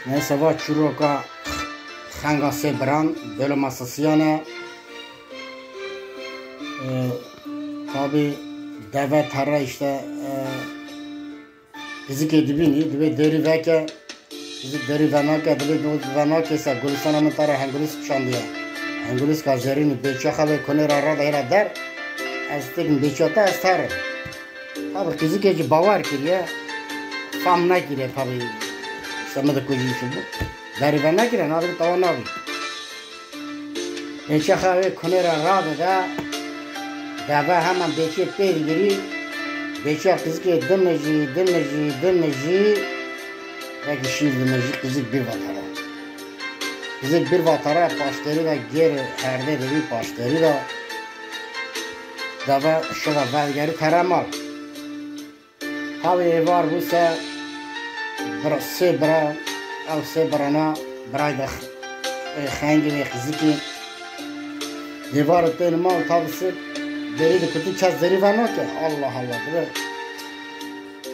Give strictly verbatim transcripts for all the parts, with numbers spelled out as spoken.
Neyse, va çîroka Xenga Sê Biran, bölüma sisiyan e. Ee, tabi deve tere işte, e, qizikê dibînî, dibê derî veke, qizik derî venake, dibê do venake se gulistana min tara hengulîsk şandiye. Hengulîska zerînî bêçiya xwe vê kunê ra rade hêla der, ez têkim bêçiya te ez terim. Tabi qizikê jî bawer kiriye, fam nekiriye tabi, işte min de kujî çi bû. Derî venekire, navê tawa navî. Bêçiya xwe wê kunê re radide, deve hemen bêçiyê pê digirî, bêçiya qizikê dimijî, dimijî, dimijî, wekî şîr dimijî, qizik bîr va tere. Qizik bîr va tere, paşderî de gêr herdê de bî paşderî de, deve şiva vedigerî tere mal. Tavê êvar bû se bira, sê bira, ew sê birana biray de x-, ê xengê wê qizikê. Êvar tên mal tavê sê derî dikutî kes derî venake. Allah Allah, dibe.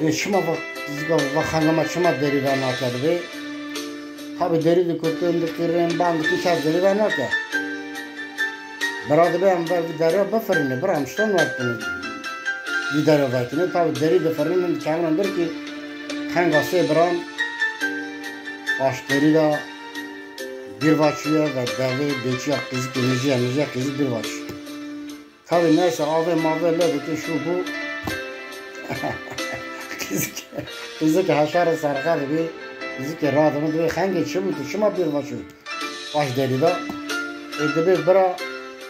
Ê çima va qizika va xenga me çima derî venake dibe. Tabi derî dikutin, dikirin, ban dikin kes derî venake. Bira dibe em ver vî derya bifirîne, bira em çitan wertine vî derya vekine. Tabi derî difirîne, min dikevin bir ki xenga sê biran paşderî de bîr va çûye ve devê bêçiya qizikê mijiye, mijiye qizik bîr va çû. Tabi neyse avê mavê lê dike şû bû. Qizik, qizik heşarê serxe dibî, qizikê radibin dibê xengê çi bû tu çima bîr va çû? Paş derî de. Ê dibê bira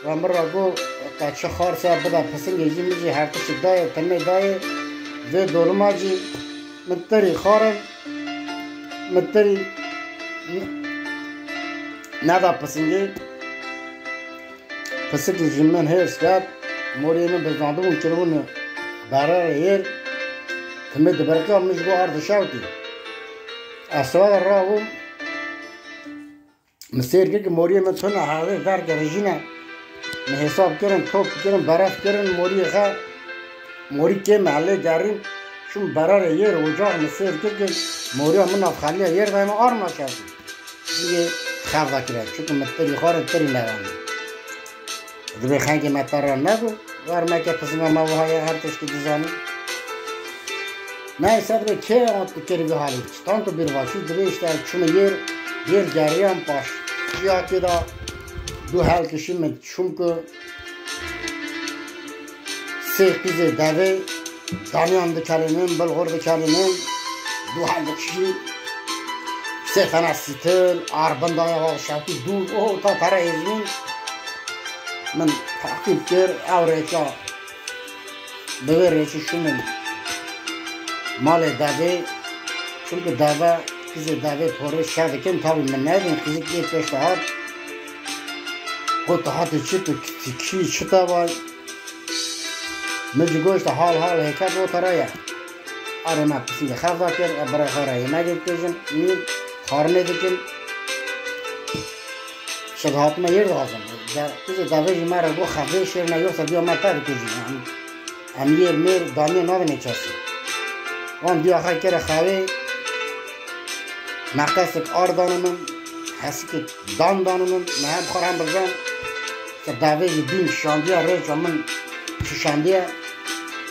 ve min ra got, te çi xar se bide pisingê jî, min jî her tiştî dayê, tinê dayê. Vê dolima jî min tirî xarin, min tirî n-, neda pisingê. Pisikî jî min hêrs ket, moriyê min bizandibûn kiribûn bererê yêr, timê dibiriqiya min ji bo ardi şewtî. Ez siwada rabûm, Min sêr kir ki moriyê min tune hevê derkeve jî ne. Min hesab kirin, top kirin, beref kirin, moriyê xe, morî kêm e, lê gerîn, çûm bererê yêr, ocax min sêr kir ki moriya min nav xeliya yêr ve min arm naşewtî. Jiyê xev vekire, çunku min tirî xwarin tirî neranî. Dibê xengê me te re negot, wer meke pisinga me wiha ye, her tiştî dizanî. Neyse dibê kê ant tu kerî vî halî, çitan tu bîr va çû, dibê işte ez çûme yêr, yêr geriyan paş. Çi hatî da du helkişî min çûm ku sê qîzê devê Daniyan dikelînin, bilxur dikelînin, du helkişî sê tane sîtil, arbin daye va şewtî dûr, o ta tere êzmîn. Min teqîb kir, ew rêça, bi vê rêçî şûnin malê devê, çunku deve, qîzê devê porê şe dikin, tabî min nedin, qîzik ê pêş de hat, got, tu hatî çi, tu kî, çi te vay? Min jî goşt hal hal hêket o tere ye. Arê me pisîngê xev da kir, e birê xwe re yemegê dikêjin, mîr xwarinê dikin. Şi dihatime yêr dixwazin. De, tu zî devê jî me re got xevê şêrine yoksa diya me te dikujî. Em, em yêr mêr daniyê nadinê kesî. Wan diya xwe kire xewê, meqesik ar dane min, hesikik Dan dano min, me hem xwe hem birdan, se davê jî bîn şandiye, rêça min şişandiye,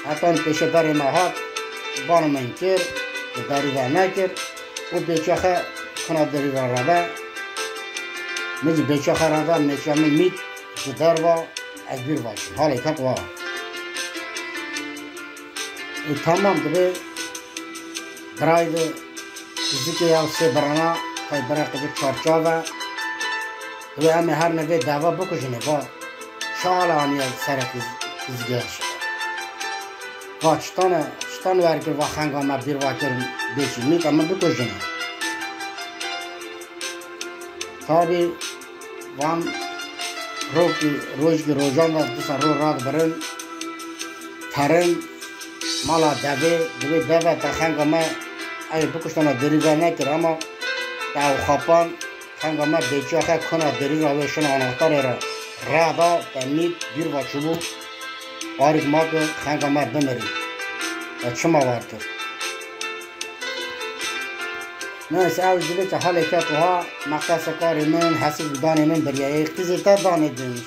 heta pêşe berê me hat, bano min kir, di darî ve nekir, û bêçiya xwe kuna derî ve reve. Min jî bêçiya xwe reve, mêçiya min mît ji derva, ez bîr va çûm. Halê ket wa. Ê, tamam dibe. Birayê de qizikê ya sê birana, tay bira qizik çarçav e. Wê em ê her ne vê dava bikujinê, va. Çi ala aniye serê qiz-, qizikê ya şi-, va çitan e, çitan wer kir, va xenga me bîr va kir, bêçî mît, em bikujinê. Tabî van rokî, rojkî rojan ve dîsa ro radibirin, terin mala devê, divê deve te xenga me, ew bikuştana derî ve nekir, ama te ew xapan, xenga me bêçiya xe kuna derî ra wê şina anahtarê re rada, te mît, bîr va çûbû, arîk ma ku xenga me bimirî. Te çima wer kir? Neyse, ew ji vê ke halê ket wiha, meqesekar ê min, hesik danê min biriyayê, qîzê te danê dêmiş.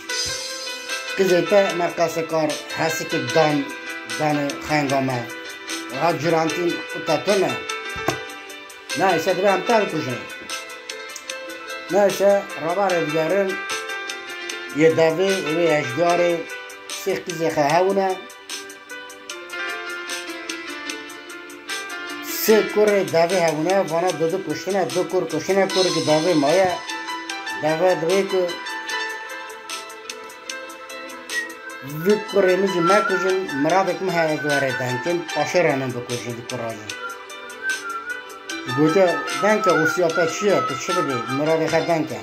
Qîzê te meqesekar, hesik dan, danê xenga me. Wiha curantîn ku te tune. Neyse, divê em te bikujin. Neyse, rabarê digerin, yê devê, wê ejdiyarê, sê qîzê xwe hewne. Sê kurê devê hebûne, vana du du kuştine, du kur kuştine, kurê ki devê maye. Deve divê ku vî kurê min jî mekujin, miradek min heye ez were denkin, paşê re min bikujin vî kura jî. Gotiye, denke, ûsiya te çi ye, tu çi bibî, miradê xwe denke.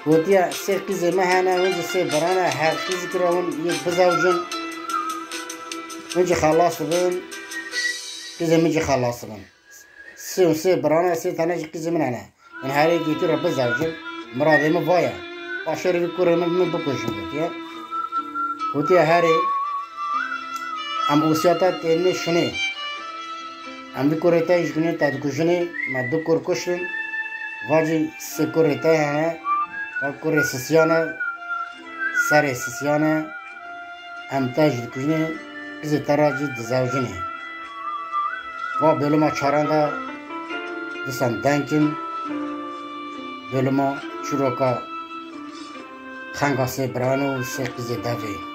Gotiye, sê qîzê me hene, hûn jî sê birane, her qîzikî re hûn yek bizewcin, hûn jî xelas dibin, qîzê min jî xelas dibin. Sê û sê birane, sê tane jî qîzê min hene. Hûn her yekî re bizewcin, miradê min va ye. Paşê re vî kurê min, min bikujin, gotiye. Gotiye, herê, em ûsiya te tênê şinê. Em vî kurê te jî gune te dikujinê, me du kur kuştin. Va jî sê kurê te hene, va kurê sisiyan e, serê sisiyan e. Em te jî dikujinê, qîzê te re jî dizewjinê. Va bêlima çaran de disan denkin, bêlima çîroka xenga sê biran û sê qîzê devê.